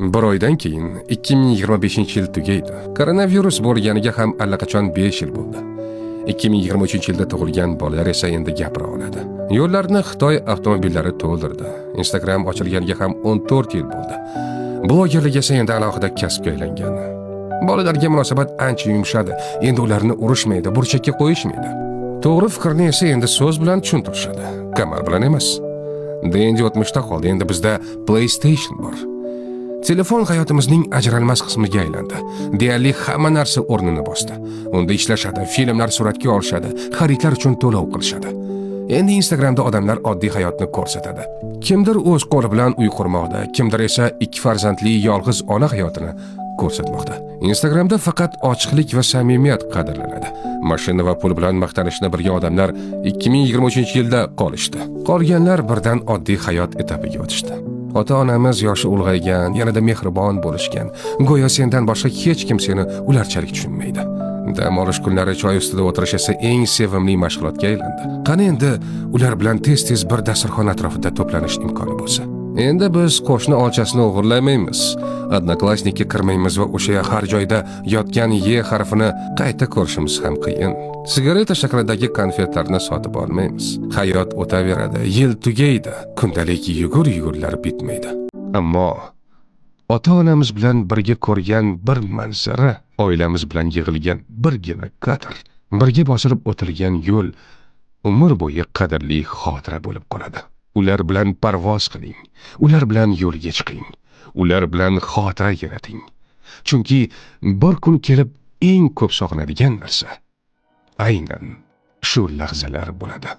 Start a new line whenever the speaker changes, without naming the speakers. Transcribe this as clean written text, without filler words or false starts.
Bir oydan keyin 2025-yil tugaydi. Koronavirus bo'lganiga ham allaqachon 5 yil bo'ldi. 2023-yilda tug'ilgan bolalar esa endi gapira oladi. Yo'llarni Xitoy avtomobillari to'ldirdi. Instagram ochilganiga ham 14 yil bo'ldi. Blogerlik esa endi alohida kasbga aylangan. Bolalarga munosabat ancha yumshadi. Endi ularni urishmaydi, burchakka qo'yishmaydi. To'g'ri fikrni esa endi so'z bilan tushuntirishadi, kamar bilan emas. Dendi 60 ta qoldi, endi bizda PlayStation bor. Telefon hayotimizning ajralmas qismiga aylandi. Deyarli hamma narsa o'rnini bosdi. Unda ishlashadi, filmlar suratga olishadi, xaridlar uchun to'lov qilishadi. Endi Instagramda odamlar oddiy hayotni ko'rsatadi. Kimdir o'z qo'li bilan uy qurmoqda, kimdir esa ikki farzandli yolg'iz ona hayotini ko'rsatmoqda. Instagramda faqat ochiqlik va samimiyat qadrlanadi. Mashina va pul bilan maqtanishni bilgan odamlar 2023-yilda qolishdi. Qolganlar birdan oddiy hayot etapiga o'tishdi. Ota-onamiz yoshi ulg'aygan, yanada mehribon bo'lishgan. Go'yo sendan boshqa hech kim seni ularchalik tushunmaydi. Dam olish kunlari choy ustida o'tirish esa eng sevimli mashg'ulotga aylandi. Qani endi ular bilan tez-tez bir dasturxon atrofida to'planish imkoni bo'lsa. Endi biz qo'shni olchasini o'g'irlamaymiz. Odnoklassnikka kirmaymiz va o'sha har joyda yotgan "E" harfini qayta ko'rishimiz ham qiyin. Sigareta shaklidagi konfetlarni sotib olmaymiz. Hayot o'taveradi, yil tugaydi, kundalik yugur-yugurlar bitmaydi. Ammo ota-onamiz bilan birga ko'rgan bir manzara, oilamiz bilan yig'ilgan birgina kadr, birga bosilib o'tilgan yo'l umr bo'yi qadrli xotira bo'lib qoladi. Ular bilan parvoz qiling, ular bilan yo'lga chiqing, ular bilan xotira yarating. Chunki bir kun kelib eng ko'p sog'inadigan narsa aynan shu lahzalar bo'ladi.